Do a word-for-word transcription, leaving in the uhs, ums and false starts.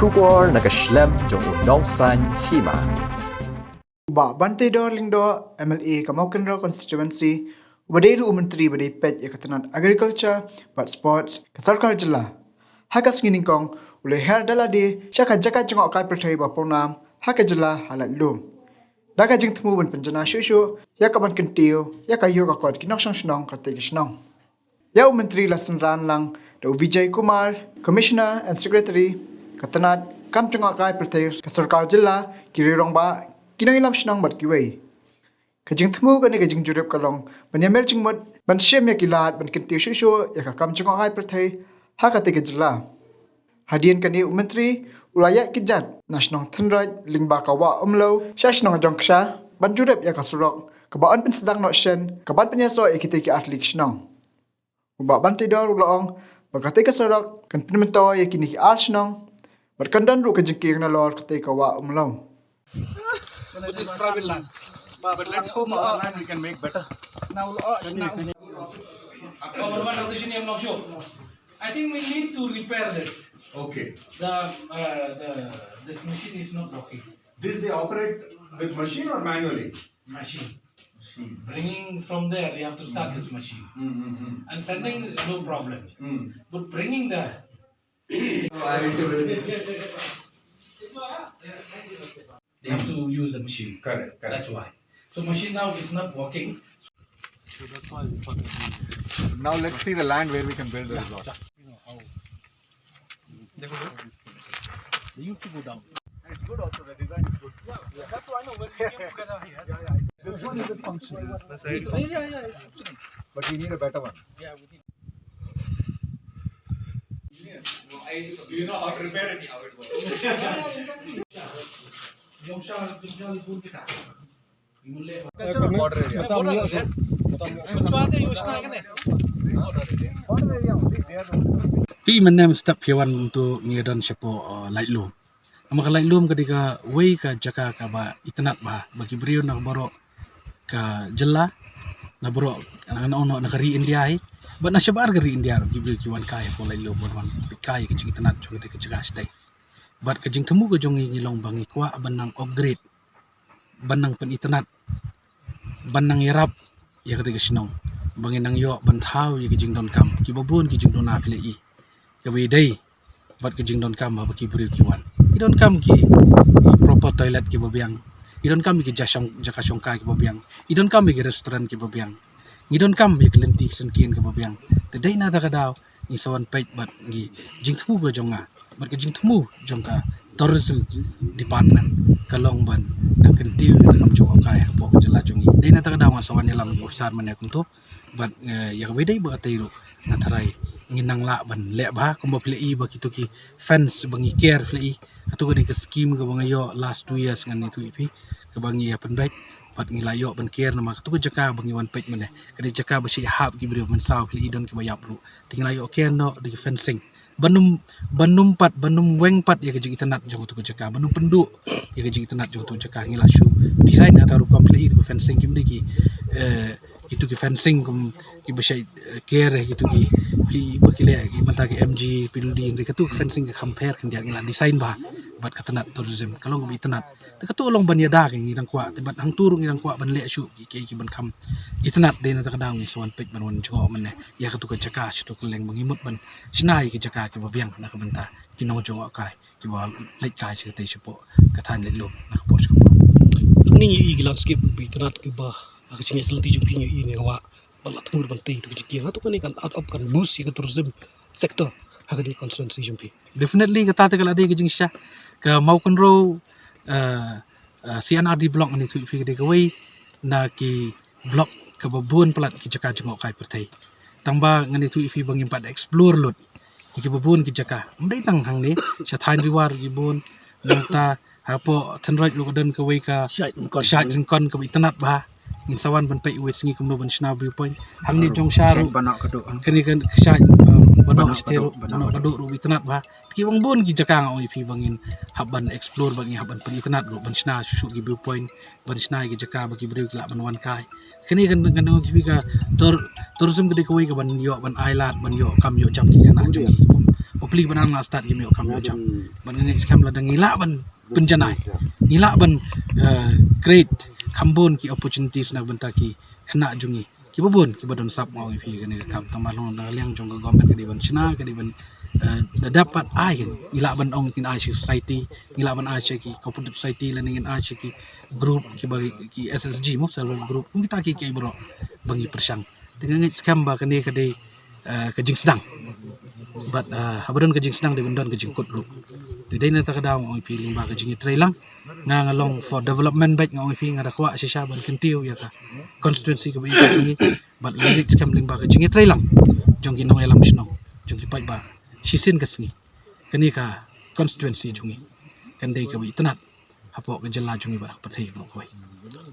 Khubor na ka shlem jong u nongsan hima. Bah Banteidor Lyngdoh, M L A ka Mawkynrew constituency, uba dei ruh u myntri ba dei peit ïa ka tnat agriculture bad sports ka sorkar jylla, ha ka sngi nyngkong u la her da lade sha ka jaka jngohkai pyrthei ba pawnam ha ka jylla ha Laitlum, da ka jingthmu ban pynjanai shuh shuh ïa ka ban kyntiew ïa ka ïoh ka kot ki nongshong shnong katei ka shnong. Ïa u myntri la synran lang da u Vijay Kumar, Commissioner and Secretary ka tnat kam jngohkai pyrthei ka sorkar jylla, ki rangbah, ki nongïalam shnong bad kiwei. Ka jingthmu kane ka jingjurip ka long ban ïamir jingmut, ban shim ïa ki lad ban kyntiew shuh shuh ïa ka kam jngohkai pyrthei ha katei ka jylla. Hadien kane u myntri u la ïaid kjat na shnong Thynroit lyngba ka Wah Umlew sha shnong Jongksha ban jurip ïa ka surok kaba yn pynsdang noh shen, kaban pynïasoh ïa kitei ki artylli ki shnong. U Bah Banteidor u la ong ba katei ka surok kan pynmyntoi ïa kine ki ar shnong bad kan don ruh ka jingkieng nalor katei ka Wah Umlew. But it's private land. But let's hope our land we can make better. I think we need to repair this. Okay. The, uh, the, this machine is not working. This they operate with machine or manually? Machine. Machine. Bringing from there, you have to start this machine. Mm, mm, mm. And sending, no problem. Mm. But bringing there, they have to use the machine. Correct, correct. That's why. So machine now is not working. Now let's see the land where we can build the resort. They used to go down. It's good also, the design is good. Yeah, that's why I know when we came together here. Yeah, yeah. This one is a functional. Yeah, yeah, it's functional. But we need a better one. Yeah, we need. Do you know how to repair it? How it works? Phi mynne mynstep phi wan mynta ngi don shapoh, uh, Laitlum. Namar ka Laitlum ka dei kawei ka jaka kaba itynnad bha ba ki briew na baroh ka jylla, na baroh, na, na, na, na ka ri India hi, bad na shabar ka ri India ruh ki briew ki wan kai hapoh Laitlum, wan wan peit kai ka jingitynnad jong ka jaka shatei. Bad ka jingthmu ka jong ngi ngi long ba ngi kwah ban nang upgrade, ban nang pynitynnad, ban nang ïarap ïa katei ka shnong, ba ngin nang ïoh ban thaw ïa ka jingdonkam kiba bun ki jingduna phi la i. Kaba ïadei bad ka jingdonkam haba ki briew ki wan, ki donkam ki, ki proper toilet kiba biang, ki donkam ki ja shong, jaka shongkai kiba biang, ki donkam ki restaurant kiba biang, ngi donkam ïa ka lynti ka syngkien kaba biang. Te dei na kata ka daw ngi sa wan peit bad ngi, jingthmu ka jong nga bad ka jingthmu jong ka tourism department ka long ban nang kyntiew ïa ka kam jngohkai hapoh ka jylla jong ngi. Dei na kata ka daw nga sa wan ïalam ïa u sir mynne kumto. Bad, eh, ïa kaba ïadei bad katei ruh nga tharai ngin nang lah ban leh bha, kumba phi la i ba kito ki fence ba ngi ker phi la i. Kato ka dei ka scheme kaba nga ïoh last two years ngan ïathuh ïa phi, kaba ngi ïa pynbeit bad ngi la ïoh ban ker namar kato ka jaka ba ngi wan peit mynne ka dei jaka ba shait hap ki briew mynsaw, phi la i don kiba ïap ruh. Te ngi la ïoh ker noh da ki fencing ban ym, ban ym pat, ban ym weng pat ïa ka jingitynnad jong kato ka jaka, ban ym pynduh ïa ka jingitynnad jong kato ka jaka. Ngi la shu design ïa kata rukom, phi la i tu ka fencing kim dei ki, eh, kitu ki fencing kum kiba shait, eh, ker, eh, kitu ki, phi, ba ki leh ki mynta ki M G P W D, hynrei katu ka fencing ka kham pher khyndiat, ngi la design bha bad ka tnat tourism ka long kaba itynnad. Te kato long ban ïada ka ngi dang kwah, te bad hangto ruh ngi dang kwah ban leh shuh ki, ki, ki ban kham itynnad. Dei na kata ka daw ngi sa wan peit ban wan jngoh mynne ïa kato ka jaka shato kylleng ba ngi mut ban shna ïa ki jaka kiba biang na ka bynta ki nongjngohkai kiba leit kai sha katei shapoh ka thaiñ Laitlum na ka por sha ka por. Hangne ngi ïohi ki landscape kiba itynnad kiba ha ka jingïaid lynti jong phi ngi ïohi ne ka wah ba la thmu ban tei ïa ka jingkieng. Hato kane kan add up, kan boost ïa ka tourism sector ha kane ka constituency jong phi? Definitely, kata te ka la dei ka jingshisha. Ka Mawkynrew, eh, eh, C and R D block ngan ïathuh ïa phi ka dei kawei na ki block kaba bun palat ki jaka jngohkai pyrthei. Tang ba ngan ïathuh ïa phi ba ngim pat explore lut ïa kiba bun ki jaka. Ym dei tang hangne, sha thaiñ Ri War ki bun, nangta hapoh Thynroit ruh ka don kawei ka Shait Ryngkon. Shait Ryngkon kaba itynnad bha. Ngin sa wan ban peit uwei sngi kumno ban shna view point. Hangne Jongshah ruh, kane ka Shait, eh, Banoh Shatei ruh, Banoh Kaduh ruh itynnad bha. Te ki bun bun ki jaka nga ong ïa phi ba ngin hap ban explore, ba ngin hap ban pynitynnad ruh, ban shna shuh shuh ki view point, ban shna ïa ki jaka ba ki briew ki lah ban wan kai. Kane kan, kan ong ïa phi ka tour-, tourism ka dei kawei kaban ïoh ban ailad, ban ïoh kam ïoh jam ki khynnah jong ngi. pli ba dang la start ki ym ïoh kam ïoh jam. Bad nga ngeit skhem lada ngi lah ban pynjanai, ngi lah ban, eh, create kham bun ki opportunities na ka bynta ki khynnah jong ngi kiba bun kiba don sap, nga ong ïa phi, kane ka kam tang ba long na liang jong ka government ka dei ban shna, ka dei ban, eh, da dap pat ai, kan ngi lah ban ong kin ai sha society, ngi lah ban ai sha ki cooperative society, lane ngin ai sha ki group kiba ki S H G mo, self help group, kum kita ki kiei baroh ba ngi pyrshang. Te nga ngeit skhem ba kane ka dei, eh, ka jingsdang. Bad, eh, haba don ka jingsdang dei ban don ka jingkut ruh. Te dei na kata ka daw nga ong ïa phi lyngba ka jingïatreilang, nga nga long for development beit, nga ong ïa phi, nga da kwah shisha ban kyntiew ïa ka constituency kaba ïeit jong ngi. Bad nga ngeit skhem lyngba ka jingïatreilang jong ki nongïalam shnong, jong ki paidbah, shisien ka sngi kane ka constituency jong ngi kan dei kaba itynnad hapoh ka jylla jong ngi bad ha ka pyrthei baroh kawei.